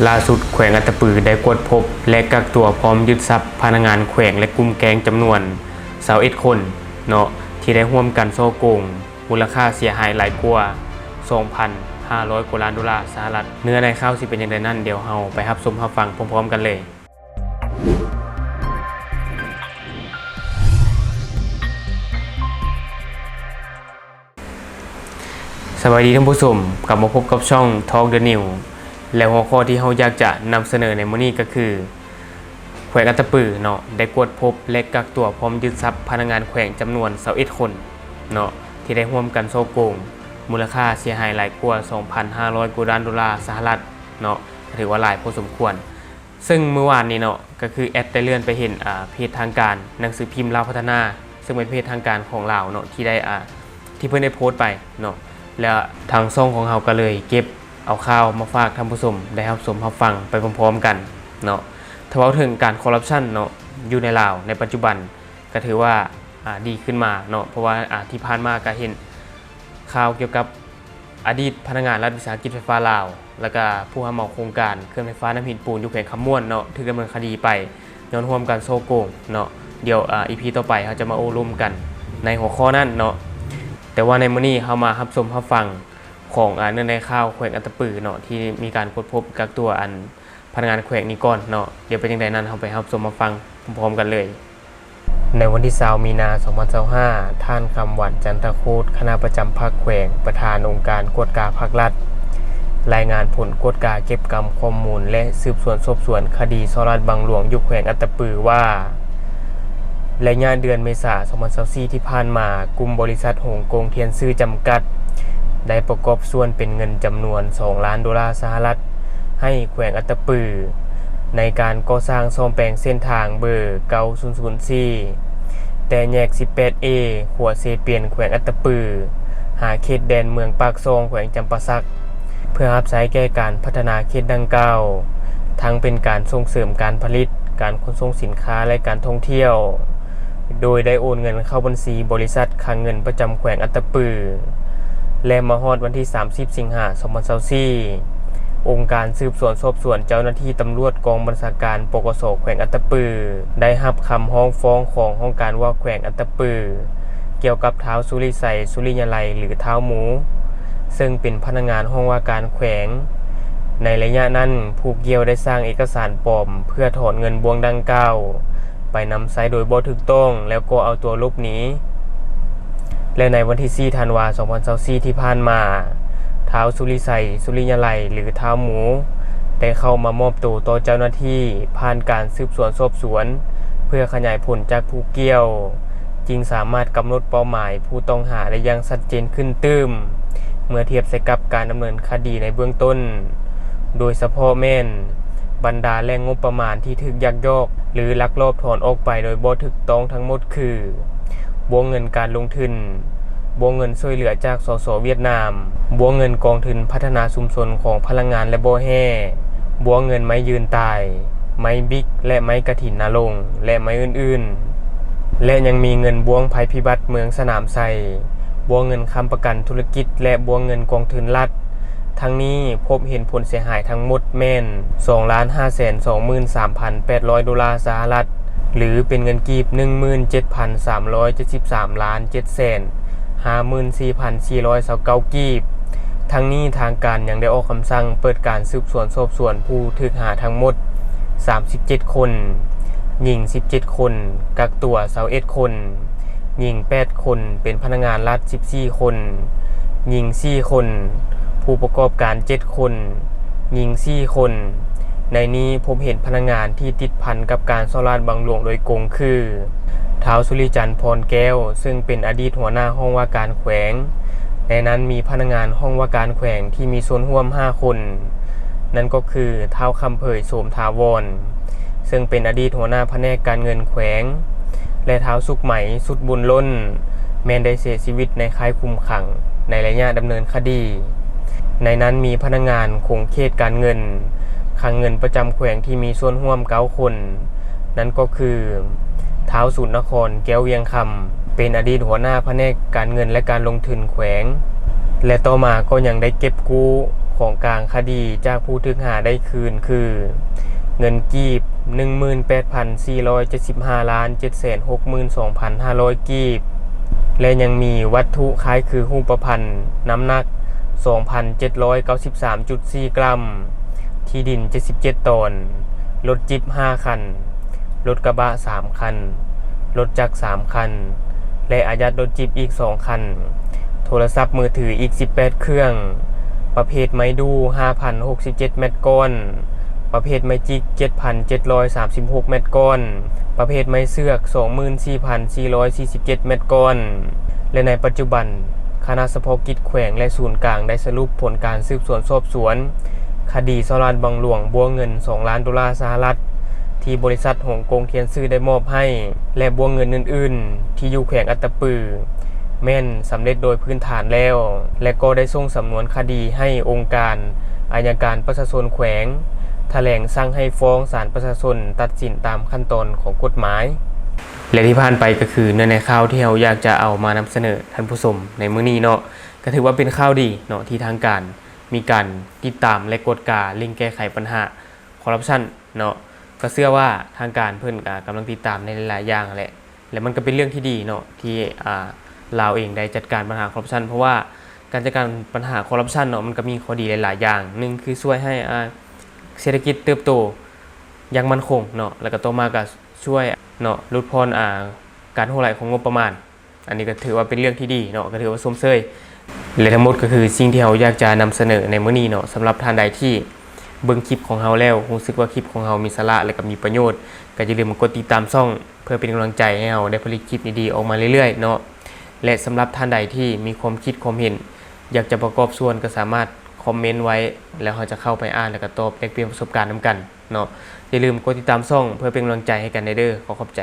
ລ່າສຸດ ແຂວງອັດຕະປືໄດ້ກວດພົບ ແລະ ກັກຕົວ ພ້ອມຍຶດຊັບພະນັກງານແຂວງ ແລະ ກຸ່ມແກ້ງຈຳນວນຊາວເອັດຄົນເນາະ ທີ່ໄດ້ຮ່ວມກັນສໍ້ໂກງ ມູນລະຄ່າເສຍຫາຍຫຼາຍກວ່າສອງພັນຫ້າຮ້ອຍກວ່າລ້ານໂດລາສະຫະລັດ. ເນື້ອໃນຂ່າວຊິເປັນຈັ່ງໃດນັ້ນ ດຽວເຮົາໄປຮັບຊົມຮັບຟັງພ້ອມໆກັນເລີຍ. ສະບາຍດີທ່ານຜູ້ຊົມ, ກັບມາພົບກັບຊ່ອງ Talk the News ແລະ ຫົວຂໍ້ທີ່ເຮົາຢາກຈະນຳສະເໜີໃນມື້ນີ້ກໍຄື ແຂວງອັດຕະປືເນາະ ໄດ້ກວດພົບ ແລະ ກັກຕົວ ພ້ອມຍຶດຊັບພະນັກງານແຂວງຈຳນວນຊາວເອັດຄົນເນາະ ທີ່ໄດ້ຮ່ວມກັນສໍ້ໂກງ ມູນລະຄ່າເສຍຫາຍຫຼາຍກວ່າສອງພັນຫ້າຮ້ອຍກວ່າລ້ານໂດລາສະຫະລັດເນາະ ກໍຖືວ່າຫຼາຍພໍສົມຄວນ. ເຊິ່ງມື້ວານນີ້ເນາະ ກໍຄືແອັດໄດ້ເລື່ອນໄປເຫັນ ອາ ເພຈທາງການ ໜັງສືພິມລາວພັດທະນາ ເຊິ່ງເປັນເພຈທາງການຂອງລາວເນາະ ທີ່ໄດ້ ອາ ທີ່ເພິ່ນໄດ້ໂພສໄປເນາະ ແລ້ວທາງຊ່ອງຂອງເຮົາກໍເລີຍເກັບເອົາຂ່າວມາຝາກທ່ານຜູ້ຊົມໄດ້ຮັບຊົມຮັບຟັງໄປພ້ອມໆກັນເນາະ. ຖ້າເວົ້າເຖິງການຄໍຣັບຊັນເນາະ ຢູ່ໃນລາວໃນປັດຈຸບັນ ກໍຖືວ່າ ອາ ດີຂຶ້ນມາເນາະ ເພາະວ່າ ອາ ທີ່ຜ່ານມາກໍເຫັນຂ່າວກ່ຽວກັບ ອະດີດພະນັກງານລັດວິສາຫະກິດໄຟຟ້າລາວ ແລ້ວກະຜູ້ຮັບເໝົາໂຄງການເຂື່ອນໄຟຟ້ານ້ຳຫີນປູນຢູ່ແຂວງຄຳມ່ວນເນາະ ຖືກດຳເນີນຄະດີໄປ ຍ້ອນຮ່ວມກັນສໍ້ໂກງເນາະ. ດຽວ ອາ ອີພີຕໍ່ໄປເຮົາຈະມາໂອ້ລົມກັນໃນຫົວຂໍ້ນັ້ນເນາະ. ແຕ່ວ່າໃນມື້ນີ້ເຮົາມາຮັບຊົມຮັບຟັງຂອງ ອາ ເນື້ອໃນຂ່າວແຂວງອັດຕະປືເນາະ ທີ່ມີການກວດພົບກັກຕົວອັນ ພະນັກງານແຂວງນີ້ກ່ອນເນາະ. ດຽວເປັນຈັ່ງໃດນັ້ນ ເຮົາໄປຮັບຊົມຮັບຟັງພ້ອມໆກັນເລີຍ. ໃນວັນທີຊາວ ມີນາ ສອງພັນຊາວຫ້າ ທ່ານ ຄຳຫວັນ ຈັນທະໂຄດ ຄະນະປະຈຳພັກແຂວງ ປະທານອົງການກວດກາພັກລັດ ລາຍງານຜົນກວດກາເກັບກຳຂໍ້ມູນ ແລະ ສືບສວນສອບສວນຄະດີສໍ້ລາດບັງຫຼວງຢູ່ແຂວງອັດຕະປືວ່າ ໄລຍະເດືອນເມສາ ສອງພັນຊາວສີ່ ທີ່ຜ່ານມາ, ກຸ່ມບໍລິສັດຫົງກົງທຽນຊື່ ຈຳກັດ ໄດ້ປະກອບສ່ວນເປັນເງິນຈຳນວນ ສອງລ້ານໂດລາສະຫະລັດ ໃຫ້ແຂວງອັດຕະປື ໃນການກໍ່ສ້າງສ້ອມແປງເສັ້ນທາງເບີ ເກົ້າສູນສູນສີ່ ແຕ່ແຍກ ສິບແປດເອ ຂົວເຊປຽນ ແຂວງອັດຕະປື ຫາເຂດແດນເມືອງປາກຊ່ອງ ແຂວງຈຳປາສັກ ເພື່ອຮັບໃຊ້ແກ່ການພັດທະນາເຂດດັ່ງກ່າວ, ທັງເປັນການສົ່ງເສີມການຜະລິດ, ການຂົນສົ່ງສິນຄ້າ ແລະ ການທ່ອງທ່ຽວ, ໂດຍໄດ້ໂອນເງິນເຂົ້າບັນຊີບໍລິສັດຄັງເງິນປະຈຳແຂວງອັດຕະປື ແລະ ມາຮອດວັນທີ ສາມສິບ ສິງຫາ ສອງພັນຊາວສີ່ ອົງການສືບສວນສອບສວນເຈົ້າໜ້າທີ່ຕຳຫຼວດກອງບັນຊາການ ປກສ ແຂວງອັດຕະປື ໄດ້ຮັບຄຳຮ້ອງຟ້ອງຂອງຫ້ອງການວ່າແຂວງອັດຕະປື ກ່ຽວກັບທ້າວ ສຸລິໄຊ ສຸລິຍາໄລ ຫຼື ທ້າວໝູ ເຊິ່ງເປັນພະນັກງານຫ້ອງວ່າການແຂວງ. ໃນໄລຍະນັ້ນ, ຜູ້ກ່ຽວໄດ້ສ້າງເອກະສານປອມເພື່ອຖອນເງິນບ່ວງດັ່ງກ່າວໄປນຳໃຊ້ໂດຍບໍ່ຖືກຕ້ອງ ແລ້ວກໍເອົາຕົວຫຼົບໜີ. ແລະ ໃນວັນທີ ສີ່ ທັນວາ ສອງພັນຊາວສີ່ ທີ່ຜ່ານມາ, ທ້າວ ສຸລິໄຊ ສຸລິຍາໄລ ຫຼື ທ້າວໝູ ໄດ້ເຂົ້າມາມອບໂຕຕໍ່ເຈົ້າໜ້າທີ່ ຜ່ານການສືບສວນສອບສວນ ເພື່ອຂະຫຍາຍຜົນຈາກຜູ້ກ່ຽວ ຈຶ່ງສາມາດກຳນົດເປົ້າໝາຍຜູ້ຕ້ອງຫາໄດ້ຢ່າງຊັດເຈນຂຶ້ນຕື່ມ ເມື່ອທຽບໃສ່ກັບການດຳເນີນຄະດີໃນເບື້ອງຕົ້ນ, ໂດຍສະເພາະແມ່ນບັນດາແຫຼ່ງງົບປະມານທີ່ຖືກຍັກຍອກ ຫຼື ລັກລອບຖອນອອກໄປໂດຍບໍ່ຖືກຕ້ອງທັງໝົດຄື ບົວເງິນການລົງທຶນ, ບົວເງິນຊ່ວຍເຫຼືອຈາກ ສສ ຫວຽດນາມ, ບົວເງິນກອງທຶນພັດທະນາຊຸມຊົນຂອງພະລັງງານ ແລະ ບໍ່ແຮ່, ບົວເງິນໄມ້ຢືນຕາຍ, ໄມ້ບິກ ແລະ ໄມ້ກະຖິນນາລົງ ແລະ ໄມ້ອື່ນໆ ແລະ ຍັງມີເງິນບົວໄພພິບັດເມືອງສະໜາມໄຊ, ບົວເງິນຄ້ຳປະກັນທຸລະກິດ ແລະ ບົວເງິນກອງທຶນລັດ. ທັງນີ້, ພົບເຫັນຜົນເສຍຫາຍທັງໝົດແມ່ນ ສອງລ້ານຫ້າແສນສອງໝື່ນສາມພັນແປດຮ້ອຍໂດລາສະຫະລັດ ຫຼື ເປັນເງິນກີບ ໜຶ່ງໝື່ນເຈັດພັນສາມຮ້ອຍເຈັດສິບສາມລ້ານເຈັດແສນ ຫ້າໝື່ນສີ່ພັນສີ່ຮ້ອຍຊາວເກົ້າກີບ. ທັງນີ້, ທາງການຍັງໄດ້ອອກຄຳສັ່ງເປີດການສືບສວນສອບສວນຜູ້ຖືກຫາທັງໝົດ ສາມສິບເຈັດຄົນ, ຍິງ ສິບເຈັດຄົນ, ກັກຕົວ ຊາວເອັດຄົນ, ຍິງ ແປດຄົນ, ເປັນພະນັກງານລັດ ສິບສີ່ຄົນ, ຍິງ ສີ່ຄົນ, ຜູ້ປະກອບການ ເຈັດຄົນ, ຍິງ ສີ່ຄົນ. ໃນນີ້ພົບເຫັນພະນັກງານທີ່ຕິດພັນກັບການສໍ້ລາດບັງຫຼວງໂດຍກົງຄື ທ້າວ ສຸລິຈັນ ພອນແກ້ວ ເຊິ່ງເປັນອະດີດຫົວໜ້າຫ້ອງວ່າການແຂວງ. ໃນນັ້ນມີພະນັກງານຫ້ອງວ່າການແຂວງທີ່ມີສ່ວນຮ່ວມ ຫ້າຄົນ, ນັ້ນກໍຄື ທ້າວ ຄຳເຜີຍ ໂສມຖາວອນ ເຊິ່ງເປັນອະດີດຫົວໜ້າພະແນກການເງິນແຂວງ ແລະ ທ້າວ ສຸກໄໝ ສຸດບຸນລົ້ນ ແມ່ນໄດ້ເສຍຊີວິດໃນຄ້າຍຄຸມຂັງໃນໄລຍະດຳເນີນຄະດີ. ໃນນັ້ນມີພະນັກງານຂົງເຂດການເງິນ, ຄັງເງິນປະຈຳແຂວງທີ່ມີສ່ວນຮ່ວມ ເກົ້າຄົນ, ນັ້ນກໍຄື ທ້າວ ສູນນະຄອນ ແກ້ວວຽງຄຳ ເປັນອະດີດຫົວໜ້າພະແນກການເງິນ ແລະ ການລົງທຶນແຂວງ ແລະ ຕໍ່ມາກໍຍັງໄດ້ເກັບກູ້ ຂອງກາງຄະດີຈາກຜູ້ຖືກຫາໄດ້ຄືນຄື ເງິນກີບ ໜຶ່ງໝື່ນແປດພັນສີ່ຮ້ອຍເຈັດສິບຫ້າລ້ານເຈັດແສນຫົກໝື່ນສອງພັນຫ້າຮ້ອຍກີບ ແລະ ຍັງມີວັດຖຸຄ້າຍຄືຮູບປະພັນ ນ້ຳໜັກ ສອງພັນເຈັດຮ້ອຍເກົ້າສິບສາມຈຸດສີ່ກຣາມ, ທີ່ດິນ ເຈັດສິບເຈັດຕອນ, ລົດຈິບ ຫ້າຄັນ, ລົດກະບະ ສາມຄັນ, ລົດຈັກ ສາມຄັນ ແລະ ອາຍັດລົດຈິບອີກ ສອງຄັນ, ໂທລະສັບມືຖືອີກ ສິບແປດເຄື່ອງ, ປະເພດໄມ້ດູ່ ຫ້າພັນຫົກສິບເຈັດແມັດກ້ອນ, ປະເພດໄມ້ຈິກ ເຈັດພັນເຈັດຮ້ອຍສາມສິບຫົກແມັດກ້ອນ, ປະເພດໄມ້ເຊືອກ ສອງໝື່ນສີ່ພັນສີ່ຮ້ອຍສີ່ສິບເຈັດແມັດກ້ອນ ແລະ ໃນປັດຈຸບັນ ຄະນະສະເພາະກິດແຂວງ ແລະ ສູນກາງ ໄດ້ສະຫຼຸບຜົນການສືບສວນສອບສວນ ຄະດີສໍ້ລາດບັງຫຼວງບົວເງິນ ສອງລ້ານໂດລາສະຫະລັດ ທີ່ບໍລິສັດຫົງກົງທຽນຊື່ໄດ້ມອບໃຫ້ ແລະ ບົວເງິນອື່ນໆ ທີ່ຢູ່ແຂວງອັດຕະປື ແມ່ນສຳເລັດໂດຍພື້ນຖານແລ້ວ ແລະ ກໍໄດ້ສົ່ງສຳນວນຄະດີໃຫ້ອົງການອັຍການປະຊາຊົນແຂວງ ຖະແຫຼງສັ່ງໃຫ້ຟ້ອງສານປະຊາຊົນຕັດສິນຕາມຂັ້ນຕອນຂອງກົດໝາຍ. ແລະ ທີ່ຜ່ານໄປກໍຄືເນື້ອໃນຂ່າວທີ່ເຮົາຢາກຈະເອົາມານຳສະເໜີທ່ານຜູ້ຊົມໃນມື້ນີ້ເນາະ, ກໍຖືວ່າເປັນຂ່າວດີເນາະ ທີ່ທາງການມີການຕິດຕາມ ແລະ ກວດກາເລັ່ງແກ້ໄຂບັນຫາຄໍຣັບຊັນເນາະ. ກໍເຊື່ອວ່າທາງການເພິ່ນກໍກຳລັງຕິດຕາມໃນຫຼາຍໆຢ່າງຫັ້ນແຫຼະ ແລະ ມັນກໍເປັນເລື່ອງທີ່ດີເນາະ ທີ່ ອ່າ ລາວເອງໄດ້ຈັດການບັນຫາຄໍຣັບຊັນ ເພາະວ່າການຈັດການບັນຫາຄໍຣັບຊັນເນາະ ມັນກໍມີຂໍ້ດີຫຼາຍໆຢ່າງ. ໜຶ່ງຄືຊ່ວຍໃຫ້ ອ່າ ເສດຖະກິດເຕີບໂຕຢ່າງໝັ້ນຄົງເນາະ, ແລ້ວກໍຕໍ່ມາກໍຊ່ວຍເນາະ ຫຼຸດຜ່ອນ ອ່າ ການຮົ່ວໄຫຼຂອງງົບປະມານ. ອັນນີ້ກໍຖືວ່າເປັນເລື່ອງທີ່ດີເນາະ, ກໍຖືວ່າຊົມເຊີຍ. ແລະ ທັງໝົດກໍຄືສິ່ງທີ່ເຮົາຢາກຈະນຳສະເໜີໃນມື້ນີ້ເນາະ. ສຳລັບທ່ານໃດທີ່ເບິ່ງຄລິບຂອງເຮົາແລ້ວ ຮູ້ສຶກວ່າຄລິບຂອງເຮົາມີສາລະ ແລະ ກໍມີປະໂຫຍດ, ກໍຢ່າລືມມາກົດຕິດຕາມຊ່ອງ ເພື່ອເປັນກຳລັງໃຈໃຫ້ເຮົາໄດ້ຜະລິດຄລິບດີໆອອກມາເລື້ອຍໆເນາະ. ແລະ ສຳລັບທ່ານໃດທີ່ມີຄວາມຄິດຄວາມເຫັນ ຢາກຈະປະກອບສ່ວນ ກໍສາມາດຄອມເມັນໄວ້ ແລ້ວເຮົາຈະເຂົ້າໄປອ່ານ ແລ້ວກໍຕອບແລກປ່ຽນປະສົບການນຳກັນເນາະ. ຢ່າລືມກົດຕິດຕາມຊ່ອງ ເພື່ອເປັນກຳລັງໃຈໃຫ້ກັນແດ່ເດີ. ຂໍຂອບໃຈ.